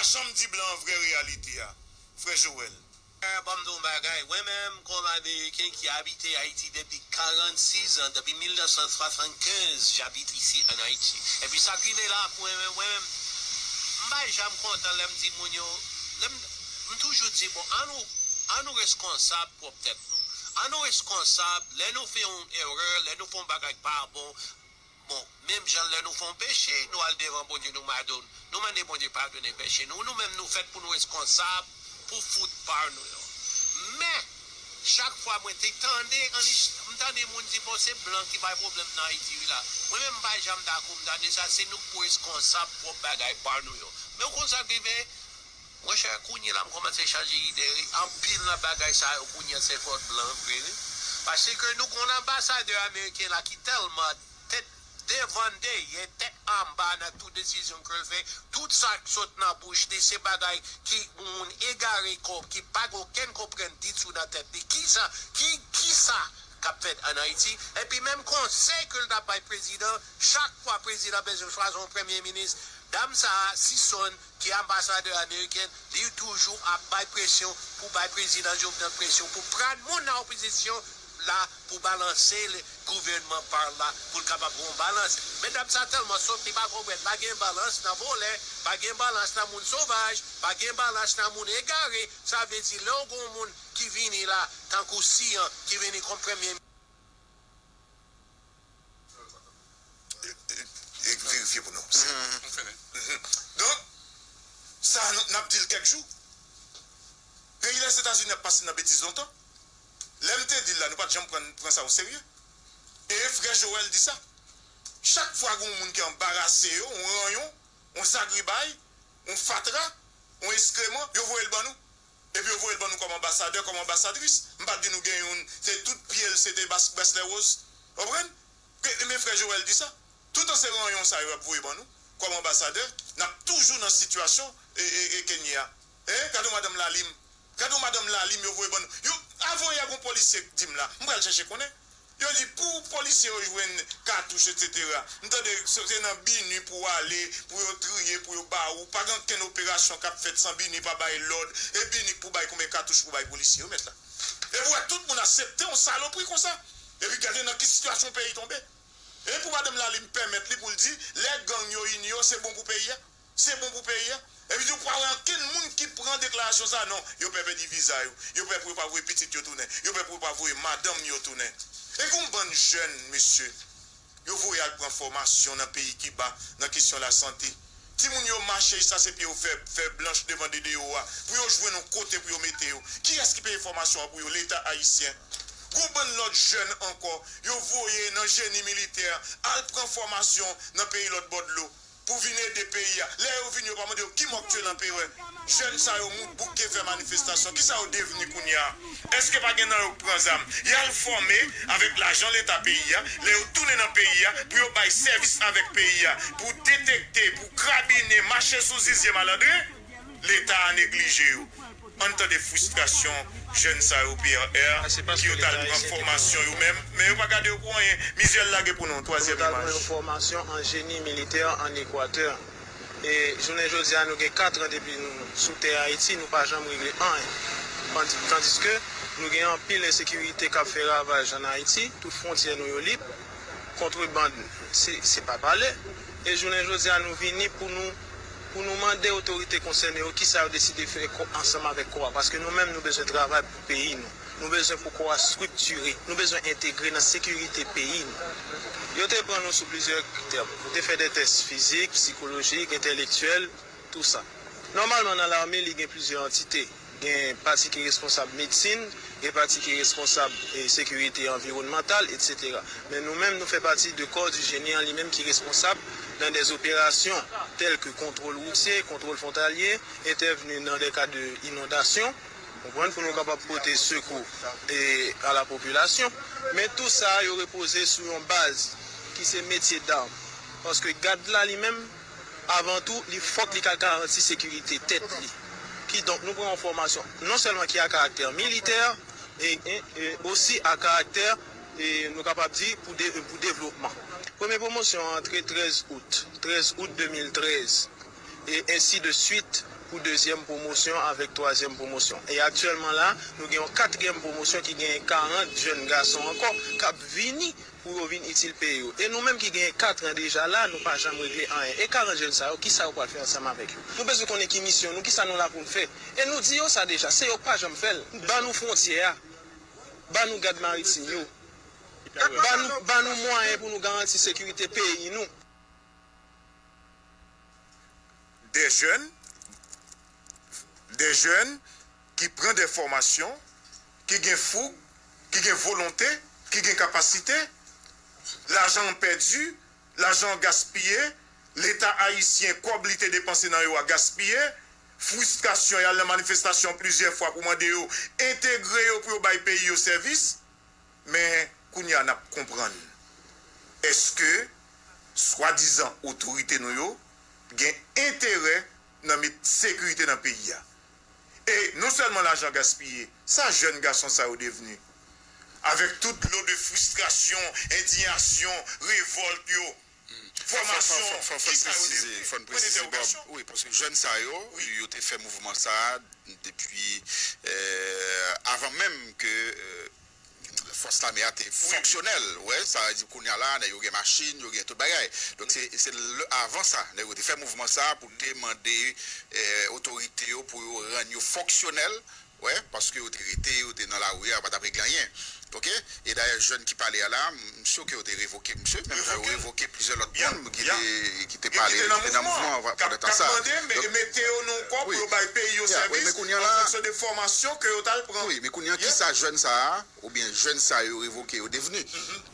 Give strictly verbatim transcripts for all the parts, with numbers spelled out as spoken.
Janm di blan an vrè reyalite a, frè Joel. Ban m di w yon bagay, mwen menm kòm Ameriken ki abite Ayiti depi karannsis an, depi mil nèf san swasannkenz, j'habite ici en Haïti. Epi sa k rive la pou mwen menm, mwen menm, m pa janm kontan lè m di moun yo, lè m, m toujou di, bon, an nou, an nou reskonsab pwòp tèt nou. An nou reskonsab lè nou fè yon erè, lè nou fè yon bagay k pa bon, Bon, menm jan lè nou fè yon peche, nou al devan Bondye, nou mande, nou mande Bondye padone peche nou. Nou menm nou fèt pou nou reskonsab pou fout pa nou yo. Men, chak fwa mwen te tande, m tande moun di, bon, se blan ki bay pwoblèm nan Ayiti wi la. Mwen menm m pa janm dakò, m tande sa, se nou k pou reskonsab pwòp bagay pa nou yo. Men ou konn sa k rive? Monchè, kounye la m kòmanse chanje ide wi. Anpil nan bagay sa yo kounye se fòt blan vre wi. Paske nou gon anbasadè ameriken la ki tèlman tèt devan dèyè, tèt anba nan tout desizyon ke l fè. Tout sa k sot nan bouch li se bagay ki moun egare ki pa gen okenn konprann ditou nan tèt li. Kisa, ki, kisa k ap fèt ann Ayiti? Epi menm konsèy ke l t ap bay prezidan, chak fwa prezidan bezwen chwazi yon premye minis, dam sa a, Sison, ki anbasadè ameriken, li toujou ap bay presyon pou bay prezidan Jovenel presyon pou pran moun nan opozisyon la pou balanse gouvènman pa l la pou l kapab gen yon balans. Medam sa tèlman sòt, li pa konprann pa gen balans nan vòlè, pa gen balans nan moun sovaj, pa gen balans nan moun egare. Sa vle di lè w gen yon moun ki vini la tankou Sian ki vini kòm premye Verifye pou nou. Donk, sa n ap di l kèk jou. Peyi Lèzetazini ap pase nan betiz lontan. Lè m te di l la, nou pa t janm pran, pran sa oserye. E frè Joel di sa. Chak fwa gen yon moun ki anbarase yo, yon ranyon, yon zagribay, yon fatra, yon eskreman, yo voye l ban nou. Epi yo voye l ban nou kòm anbasadè, kòm anbasadris. M pa t di nou gen youn, se tout pye l se te bas, braslè woz. Konprann? Men frè Joel di sa. Toutan se ranyon sa yo ap voye ban nou kòm anbasadè, n ap toujou nan sitiyasyon e, e, e ke n ye a. Hein? Gade yon madanm Lalim. Gade yon madanm Lalim yo voye ban nou. Yo, avan yè gon polisye k di m la. M pral chèche konnen. Yo di pou polisye yo jwenn katouch, etsetera. M tande se nan BINUH pou w ale, pou yo triye, pou yo ba ou. Pa gen okenn operasyon k ap fèt san BINUH pa bay lòd. E BINUH k pou bay konbyen katouch pou bay polisye yo mèt la. E pou wè tout moun aksepte yon salopri konsa. Epi gade nan ki sitiyasyon peyi tonbe. E pou madanm Lalim pèmèt li pou l di lè gang yo ini yo se bon pou peyi a. Se bon pou peyi a. Epi di w pa wè ankenn moun ki pran deklarasyon sa non. Yo pè pèdi viza yo. Yo pè pou yo pa voye pitit yo tounen. Yo pè pou yo pa voye madanm yo tounen. E gon bann jèn mesye yo voye al pran fòmasyon nan peyi Kiba nan kesyon lasante. Timoun yo mache jis ase pye yo fè, fè blanch devan DDO a pou yo jwenn yon kote pou yo mete yo. Kiyès ki peye fòmasyon an pou yo? Leta ayisyen. Gon bann lòt jèn ankò yo voye nan jeni militè al pran fòmasyon nan peyi lòt bò dlo. Pou vin ede peyi a. Lè yo vini yo pa mande yo ki mò k tye lanperè. Jèn sa yo mout bouke fè manifestasyon. Kisa yo devni kounye a? Èske pa gen nan yo k pran zam? Y al fòme avèk lajan leta peyi a. Lè yo tounen nan peyi a pou yo bay sèvis avèk peyi a. Pou detekte, pou krabinen, mache sou zizye malandren. Leta a neglije yo. Ann tande fristrasyon jèn sa yo P R R ki yo t al pran fòmasyon yo menm, men yo pa gade yo pou anyen. Mizyè l lage pou nou, twazyèm imaj. Fòmasyon an jeni militè an Ekwatè. E jounen jodi a nou gen kat an depi nou sou tè Ayiti, nou pa janm regle anyen. Tandiske nou gen anpil ensekirite k ap fè ravaj an Ayiti, tout fwontyè nou yo lib, kontrebann se pa pale. E jounen jodi a nou vini pou nou pou nou mande otorite konsène yo kisa yo deside fè ansanm avèk kò a, paske nou menm nou bezwen travay pou peyi nou. Nou bezwen pou kò a estriktire, nou bezwen entegre nan sekirite peyi nou. Yo te pran nou sou plizyè kritè. Nou te fè de tès fizik, sikolojik, entèlektyèl, tou sa. Nòmalman nan lame li gen plizyè antite. Gen pati ki responsab medsin, gen pati ki responsab e, sekirite anviwònmantal, etsetera. Men nou menm nou fè pati de kò di jeni an li menm ki responsab nan de operasyon tèl ke kontwòl woutye, kontwòl fwontalye, entèvni nan de ka de inondasyon, konprann, pou nou kapab pote sekou e, a la popilasyon. Men tou sa yo repoze sou yon baz ki se metye dam. Paske gad la li menm, avan tou, li fòk li ka garanti sekirite tèt li. Kidonk, nou pran yon fòmasyon non sèlman ki a karaktè militè, e, e, e osi a karaktè, e, nou kapab di, pou de, pou devlopman. Premye pwomosyon an antre trèz out, trèz out de mil trèz. E ensi de swit pou dezyèm pwomosyon avèk twazyèm pwomosyon. E aktyèlman la, nou gen yon katriyèm pwomosyon ki genyen karant jèn gason ankò k ap vini pou yo vin itil peyi yo. E nou menm ki genyen kat an deja la, nou pa janm regle anyen. E karant jèn sa yo, kisa yo pral fè ansanm avèk yo? Nou bezwen konnen ki misyon nou, kisa nou la pou n fè. E nou di yo sa deja, se yo k pa janm fè l. Ban nou fwontyè a. Ban nou gad maritim yo. Ba nou, ba nou mwayen pou nou garanti sekirite peyi nou. Des jeunes, des jeunes qui prend des formations, ki gen foug, ki gen volonte, ki gen kapasite. Lajan an pèdi, lajan an gaspiye, Leta ayisyen, kòb li te depanse nan yo a gaspiye, fristrasyon, y al nan manifestasyon plizyè fwa pou mande yo entegre yo pou yo bay peyi yo sèvis. Men kounye a n ap konprann èske swadizan otorite nou yo gen enterè nan met sekirite nan peyi a. E non sèlman lajan gaspiye, sa jèn gason sa yo devni? Avèk tout lo de fristrasyon, endiyasyon, revòlt yo, fòmasyon, kisa yo devni? Pwen dentèwogèsyon. Wi, paske jèn sa yo, yo te fè mouvman sa a depi avan menm ke fòs lame a te fonksyonèl. Wè, sa vle di kounye a la, nèg yo gen machin, yo gen tout bagay. Donk se se avan sa, nèg yo te fè mouvman sa a pou te mande otorite yo pou yo rann yo fonksyonèl. Wè, paske yo te rete, yo te nan lari a, yo pa t ap regle anyen. Oke? E dayè jèn ki pale a la, m si ke yo te revoke misye, menm jan yo revoke plizyè lòt moun ki te ki te pale, ki te nan mouvman an pandan tan sa. K ap mande mete yo nan yon kò pou yo bay peyi yo sèvis an fonksyon de fòmasyon ke yo t al pran. Wi, men kounye a kisa jèn sa a, oubyen jèn sa yo revoke yo devni?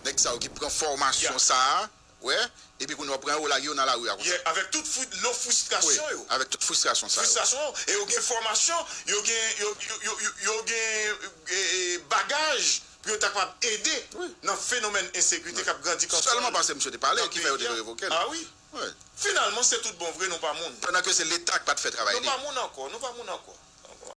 Nèg sa yo ki pran fòmasyon sa a, wè, epi kounye a w pran yo w lage yo nan lari a konsa. Avèk tout lo fristrasyon yo. Avèk tout fristrasyon sa yo. Fristrasyon, e yo gen fòmasyon, yo gen, yo, yo, yo, yo gen bagaj pou yo ta kapab ede nan fenomèn ensekirite k ap grandi konsa. Sèlman paske misye te pale ki fè yo te revoke l. A wi. Finalman, se tout bon vre, nou pa moun. Pandan ke se Leta k pa t fè travay li. Nou pa moun ankò, nou pa moun ankò.